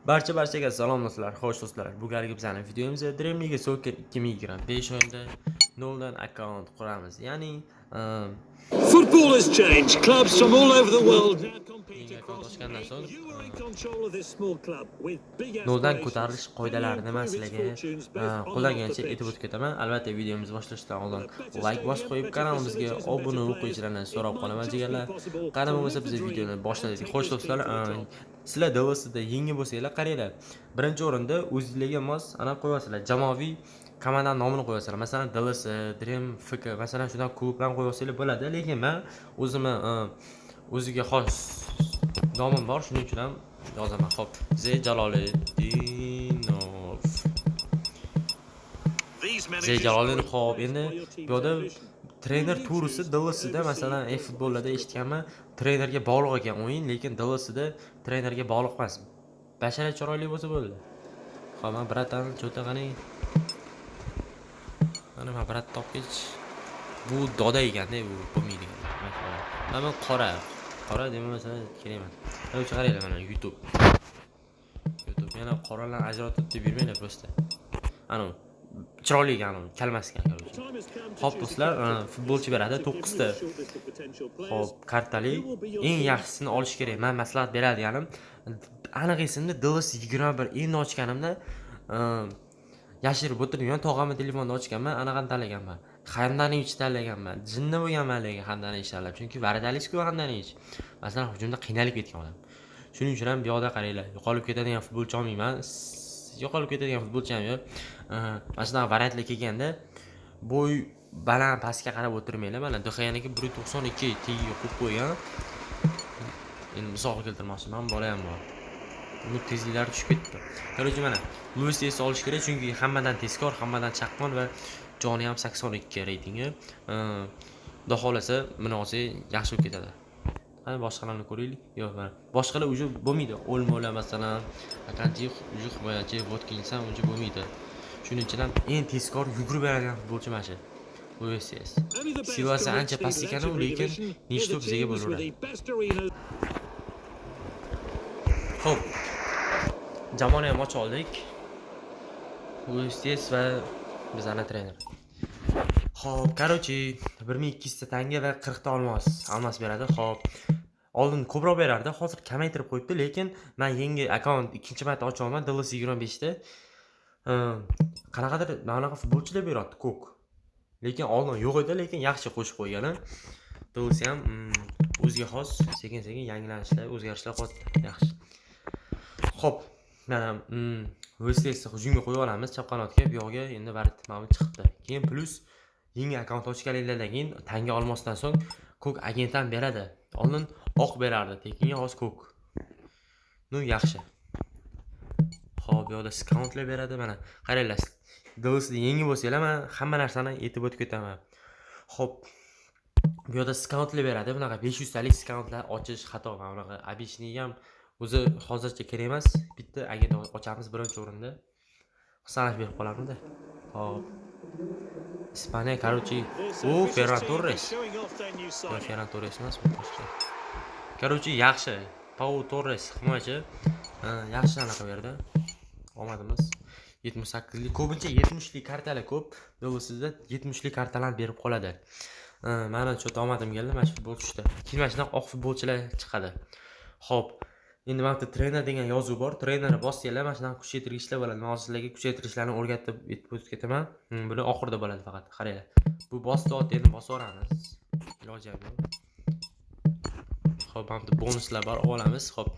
Barcha-barchaga salom do'stlar, xo'sh do'stlar, bugungi bizning videomizda Dream League Soccer 2025 o'yinida noldan akkaunt quramiz. Ya'ni, Football has changed. Clubs from all over the world now compete yangi akkaunt across. ochgandan so'ng You are in control of this small club with big noldan aspirations. ko'tarilish qoidalarini man Can you sizlarga improve its fortunes both on and qo'ldan off the kelgancha pitch? aytib o'tib ketaman. Albatta, videomizni boshlashdan oldin With a better like bosib stadium, qo'yib, better kanalimizga facilities and obuna better bo'lib players, qo'yishlarini it so'rab might qolaman, just be jigarlar. possible Qani to bo'lmasa live biz the dream videoni and boshladik. take Xo'sh this team do'stlar, to the top. Sizlar DLCda yangi bo'lsanglar, qaranglar. Birinchi o'rinda o'zingizlarga mos ana qo'yasizlar. Jamoaviy komandani nomini qo'yasizlar. Masalan, DLC, Dream FK, masalan, shundan klublarni qo'yib olsanglar bo'ladi, lekin men o'zimni o'ziga xos nomim bor, shuning uchun ham yozaman. Xo'p, Z Jaloliddinov. Z Jaloliddinov. Xo'p, endi bu yerda trener to'g'risi DLCda, masalan, e-futbollarda eshitganman, trenerga bog'liq ekan o'yin, lekin DLCda trenerga bog'liq emas. Bashara chiroyli bo'lsa bo'ldi. Xo'p, man братан, cho'ta qarang. Mana men брат topgach, bu doda ekanda, bu bo'lmaydi. Mana bu qora. Qora demak, masalan, kerak emas. Mana qaranglar, mana YouTube. YouTube yana qoralarni ajratib deb yurmanglar просто. Ana chiroyli ekan, anavi kalmas ekan, короче. Xo'p, do'stlar, futbolchi beradi 9 ta. Xo'p, kartali eng yaxshisini olish kerak. Men maslahat beradiganim, aniq esimda, DLC 21 endi ochganimda, yashirib o'tirgan tog'amni telefonida ochganman, anaqani tanlaganman. Hamdanovich tanlaganman. Jinni bo'lganman lekin Hamdanovich tanlab. Chunki вратарь-ku Hamdanovich. Masalan, hujumda qiynalib ketgan odam. Shuning uchun ham bu yoqda qaranglar, yo'qolib ketadigan futbolchi olmayman. Yo'qolib ketadigan futbolchi ham yo'q. Mana shunaqa variantlar kelganda bo'y baland pastga qarab o'tirmanglar. Mana De Gea'niki 1.92 tagiga qo'yib qo'ygan. Endi misol keltirmoqchiman, bola ham bor. Uni tezliklari tushib ketdi. Короче, mana Luis Diaz olish kerak, chunki hammadan tezkor, hammadan chaqqon va joni ham 82 reytingi. Xudo xohlasa, buni olsak yaxshi bo'lib ketadi. Qani boshqalarni ko'raylik. Yo'q, mana boshqalar уже bo'lmaydi. O'lmola masalan, Akanji уже himoyachi, Watkins ham уже bo'lmaydi. Shuning uchun ham eng tezkor yugurib beradigan futbolchi mana shu. Luis Diaz. Silvasi ancha past ekan u, lekin nechta bizga bo'laveradi. Xo'p. Jamoani ham ocha oldik. Luis Diaz va bizani trener. Xo'p, короче, 1200 ta tanga va 40 ta olmos beradi. Xo'p. Oldin ko'proq berardi, hozir kamaytirib qo'yibdi, lekin men yangi akkaunt ikkinchi marta ochyapman DLC 25 ta. Qanaqadir mana bunaqa futbolchilar beryapti, ko'k. Lekin oldin yo'q edi, lekin yaxshi qo'shib qo'ygani. DLC ham o'ziga xos sekin-sekin yangilanishlar, o'zgarishlar qilyapti. Yaxshi. Xo'p, mana Luis Diazni hujumga qo'yib olamiz, chap qanotga, bu yoqga endi variant mana bu chiqibdi. Keyin plus yangi akkaunt ochganinglardan keyin tanga olmosdan so'ng ko'k agent ham beradi. Oldin oq berardi, tekinga, hozir ko'k. Ну, yaxshi. Xo'p, bu yoqda skauntlar beradi mana. Qaranglar, DLCda yangi bo'lsanglar, men hamma narsani aytib o'tib ketaman. Xo'p, bu yoqda skauntlar beradi. Bunaqa 500 talik skauntlar ochish xato. Mana bunaqa обычный ham o'zi hozircha kerak emas. Bitta agent ochamiz birinchi o'rinda. Sanab berib qolamizda. Xo'p. Ispaniya, короче, u Ferran Torres. Yo'q, Ferran Torres emas, bu boshqa. Короче, yaxshi. Pau Torres himoyachi. Yaxshi anaqa berdi. Omadimiz 78 lik. Ko'pincha 70 lik kartalar ko'p. DLCda 70 lik kartalarni berib qoladi. Mana cho'ta omadim keldi, mana shu futbol tushdi. Keyin mana shunaqa oq futbolchilar chiqadi. Xo'p, endi mana bu yerda trener degan yozuv bor. Trenerni bossanglar, mana shunaqa kuchaytirgichlar bo'ladi. Men hozir sizlarga kuchaytirishlarni o'rgatib aytib o'tib ketaman. Buni oxirida bo'ladi faqat. Qaranglar. Bu bosdi, endi bosib yuboramiz. Iloji ham yo'q. Xo'p, mana bu yerda bonuslar bor, olamiz. Xo'p.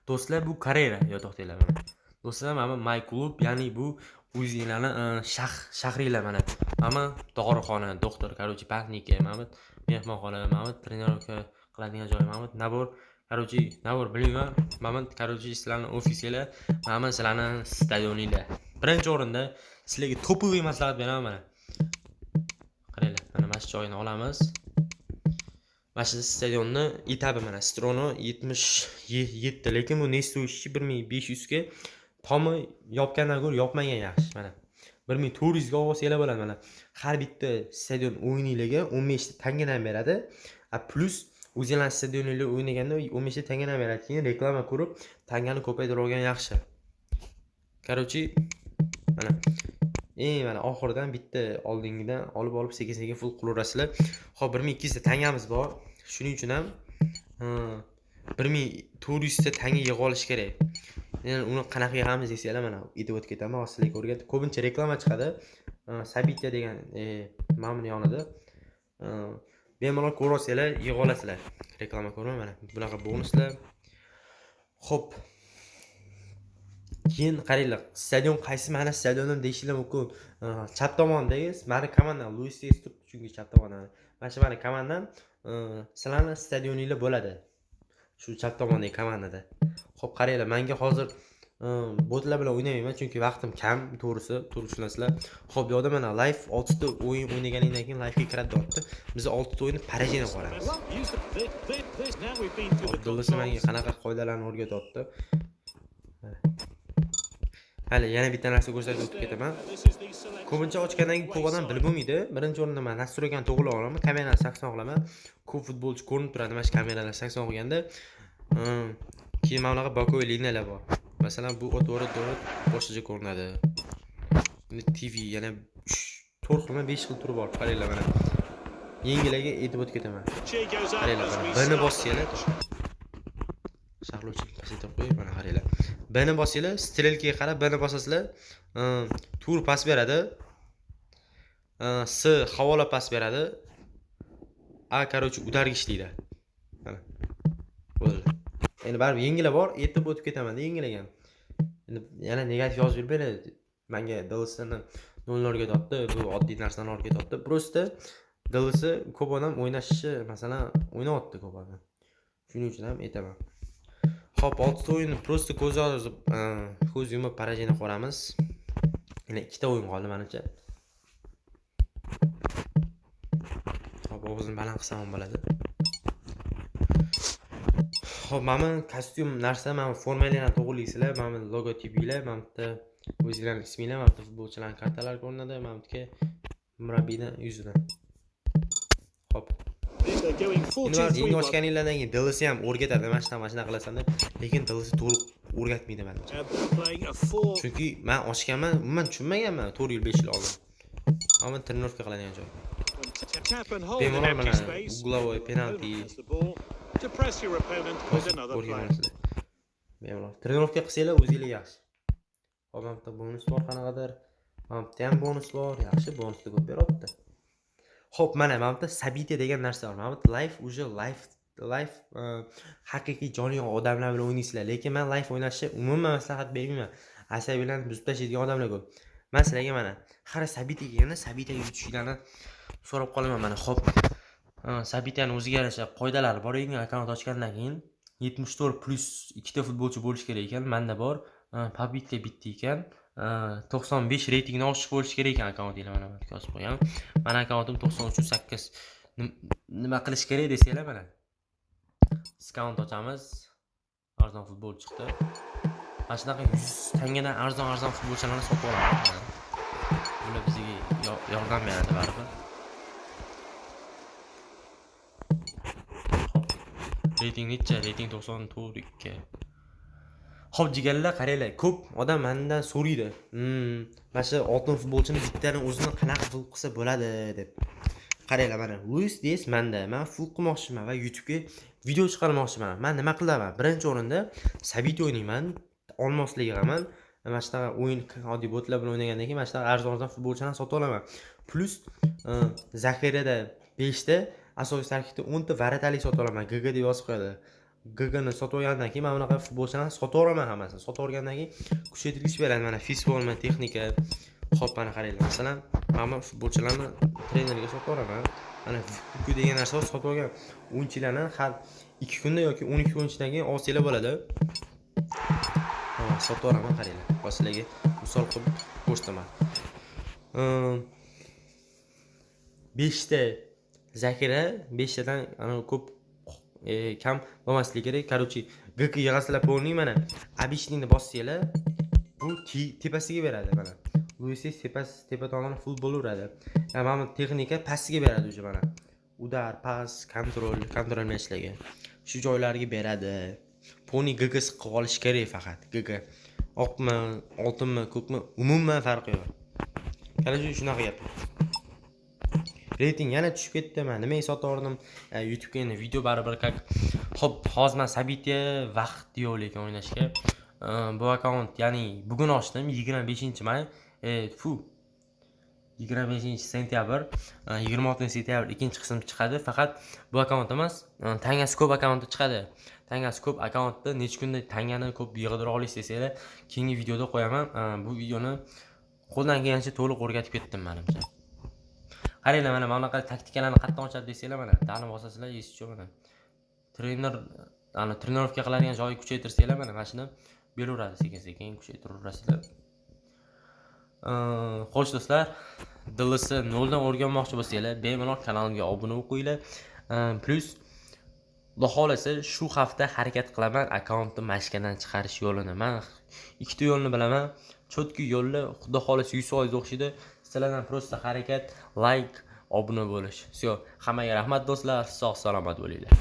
Do'stlar, bu karyera, yo to'xtanglar mana. Do'stlar, mana bu My Club, ya'ni bu o'zinglarni shahringlar mana. Mana dorixona, doktor, короче, поликлиника, mana bu mehmonxona, mana bu тренировка qiladigan joy, mana bu набор, короче, набор bilmayman. Mana bu, короче, sizlarni ofisinglar, mana bu sizlarni stadioninglar. Birinchi o'rinda sizlarga топовый maslahat beraman mana. Qaranglar, mana shu joyini olamiz. Mana shu stadionni etabi mana Stroni 77, lekin bu Nestushchi 1500 ga tomi yopgandan ko'ra yopmagan yaxshi mana. 1400 ga olsanglar bo'ladi mana. Har bitta stadion o'yininglarga 15 ta tangadan beradi. A plus O'zinglar stadionlar o'ynaganda 15 ta tangadan beradi. Keyin reklama ko'rib tangani ko'paytirib olgan yaxshi. Короче, mana mana oxiridan bitta oldingidan olib sekin-sekin full qilaverasizlar. Xo'p, 1200 ta tangamiz bor. Shuning uchun ham 1400 ta tanga yig'ib olish kerak. Endi uni qanaqa yig'amiz desanglar, mana aytib o'tib ketaman, hozir sizlarga o'rgatib. Ko'pincha reklama chiqadi. Sabitya degan mana buni yonida. Bemalol ko'rasizlar, yig'a olasizlar. Reklama ko'rma, mana bunaqa bonuslar. Xo'p. Keyin qaranglar, stadion qaysi mani stadionim deyishinglar mumkin. Chap tomondagi mani komandam Luis Diaz turibdi, chunki chap tomondan. Mana shu mani komandam, sizlarning stadioninglar bo'ladi. Shu chap tomondagi komandada. Xo'p, qaranglar, menga hozir botlar bilan o'ynamayman, chunki vaqtim kam, to'g'risi, to'g'ri tushunasizlar. Xo'p, bu yerda mana live 6 ta o'yin o'ynaganingdan keyin live'ga kiradi deyapti. Biz 6 ta o'yinni parajini qilamiz. Abdulla menga qanaqa qoidalarni o'rgatyapti. Hali yana bitta narsa ko'rsatib o'tib ketaman. Ko'pincha ochgandan keyin ko'p odam bilib bo'lmaydi. Birinchi o'rinda men nastroykani to'g'rilab olaman, kamerani 80 qilaman. Ko'p futbolchi ko'rinib turadi mana shu kameralar 80 qilganda. Keyin mana bunaqa bokoy liniyalar bor. Masalan, bu to'g'ri boshqacha ko'rinadi. Endi TV yana 4 xilmi 5 xil turi bor. Qaranglar mana. Yengillarga aytib o'tib ketaman. Qaranglar mana. Bni bossanglar, sharhlovchini pasaytirib qo'yib, mana qaranglar. Bni bossanglar, strelkaga qarab Bni bosasizlar, tur pas beradi. S havola pas beradi. A короче udarga ishlaydi. Mana. Bo'ldi. Endi baribir yengillar bor, aytib o'tib ketaman, yengilagan. Endi yana negativ yozib yurmanglar. Menga DLCni 0 o'rgatyapti, bu oddiy narsani o'rgatyapti. Просто DLC ko'p odam o'ynashi, masalan, o'ynayapti ko'p odam. Shuning uchun ham aytaman. Xo'p, 6 ta o'yinni просто ko'z yozib, ko'z yumib parajini ko'ramiz. Yana 2 ta o'yin qoldi menimcha. Xo'p, ovozini baland qilsam ham bo'ladi. Xo'p, mana kostyum narsa, mana formalarni to'g'rilaysizlar, mana logotipinglar, mana bitta o'zinglarning isminglar, mana bitta futbolchilarning kartalari ko'rinadi, mana bitta murabbiyning yuzidan. Xo'p. Endi ochganinglardan keyin DLC ham o'rgatadi, mana shunaqa, mana shunaqa qilasan deb, lekin DLC to'g'ri o'rgatmaydi menimcha. Chunki men ochganman, umuman tushunmaganman 4 yil 5 yil oldin. Ammo trenirovka qiladigan joy. Bemalol mana угловой penalti. Bemalol trenirovka qilsanglar o'zinglar yaxshi. Hop, mana bitta bonus bor qanaqadir. Mana bitta ham bonus bor, yaxshi bonusni ko'p beryapti. Xo'p, mana bitta sabitiya degan narsa bor. Mana bu live уже live haqiqiy jonli odamlar bilan o'ynaysizlar. Lekin men live o'ynashni umuman maslahat bermayman. Asabiylarni buzib tashlaydigan odamlar ko'p. Men sizlarga mana har sabitiya kelganda sabitiyaga yutishinglarni so'rab qolaman mana. Xo'p, sabitiyani o'ziga yarasha qoidalari bor. Yangi akkaunt ochgandan keyin 74 plus 2 ta futbolchi bo'lishi kerak ekan. Menda bor. Publikda bitta ekan. 95 reytingni oshiq bo'lishi kerak ekan akkauntinglar. Mana bu yozib qo'ygan. Meni akkauntim 93.8. Nima qilish kerak desanglar, mana skaunt ochamiz. Arzon futbol chiqdi. Mana shunaqa 100 tangadan arzon futbolchilarni sotib olamiz. Bular bizga yordam beradi baribir. Xo'p, reyting necha? Reyting 94.2. Xo'p, jigarlar, qaranglar, ko'p odam mendan so'raydi. Mana shu oltin futbolchini bittani o'zini qanaqa full qilsa bo'ladi deb. Qaranglar, mana Luis Diaz menda, men full qilmoqchiman va YouTube'ga video chiqarmoqchiman. Men nima qilaman? Birinchi o'rinda sabit o'ynayman, olmoslik yig'aman. Mana shunaqa o'yin oddiy botlar bilan o'ynagandan keyin mana shunaqa arzon futbolchilarni sotib olaman. Plus zaxirada 5 ta, asosiy tarkibda 10 ta varatalik sotib olaman. GG deb yozib qo'yadi. GGni sotib olgandan keyin mana bunaqa futbolchilarni sotib olaman hammasini. Sotib olgandan keyin kuchaytirgich beradi mana fisforma, texnika. Xo'p, mana qaranglar, masalan, mana futbolchilarni trenerga sotib olaman. Mana VQ degan narsa bor, sotib olgan o'yinchilarni har 2 kunda yoki 12 o'yinchidan keyin olsanglar bo'ladi. Sotib olaman, qaranglar. Hozir sizlarga misol qilib ko'rsataman. 5 ta zaxira, 5 tadan ana ko'p kam bo'lmasligi kerak. Короче, GK yig'asizlar polni mana обычныйni bossanglar, bu tepasiga beradi mana. Luis tepa tomoni full bo'laveradi. Mana bu texnika pastiga beradi уже mana. Удар, pas, контроль, контроль мяч larga. Shu joylarga beradi. Poni GGS qilib olish kerak faqat. GG. Oqmi, oltinmi, ko'kmi, umuman farqi yo'q. Короче, shunaqa gap. Reyting yana tushib ketdi. Man nimaga sotaverdim? YouTube'ga endi video baribir как. Xo'p, hozir man событие vaqt yo'q lekin o'ynashga. Bu akkaunt, ya'ni bugun ochdim, 25-may. Fu. 25 sentyabr, 26 sentyabr ikkinchi qism chiqadi. Faqat bu akkaunt emas, tangasi ko'p akkaunti chiqadi. Tangasi ko'p akkauntda necha kunda tangani ko'p yig'dira olasiz desanglar, keyingi videoda qo'yaman. Bu videoni qo'ldan kelgancha to'liq o'rgatib ketdim menimcha. Qaranglar, mana bunaqa taktikalarni qayerdan ochadi desanglar, mana ta'lim bosasizlar, esicha mana. Trener, ana тренировка qiladigan joyi kuchaytirsanglar, mana shuni beraveradi, sekin-sekin kuchaytiraverasizlar. Xo'sh do'stlar, DLC noldan o'rganmoqchi bo'lsanglar, bemalol kanalimga obuna bo'lib qo'yinglar. Плюс Xudo xohlasa shu hafta harakat qilaman akkauntni mashkadan chiqarish yo'lini. Men ikkita yo'lni bilaman. Чёткий yo'lni Xudo xohlasa 100% o'xshaydi. Sizlardan просто harakat, like, obuna bo'lish. Всё, hammaga rahmat do'stlar, sog' salomat bo'linglar.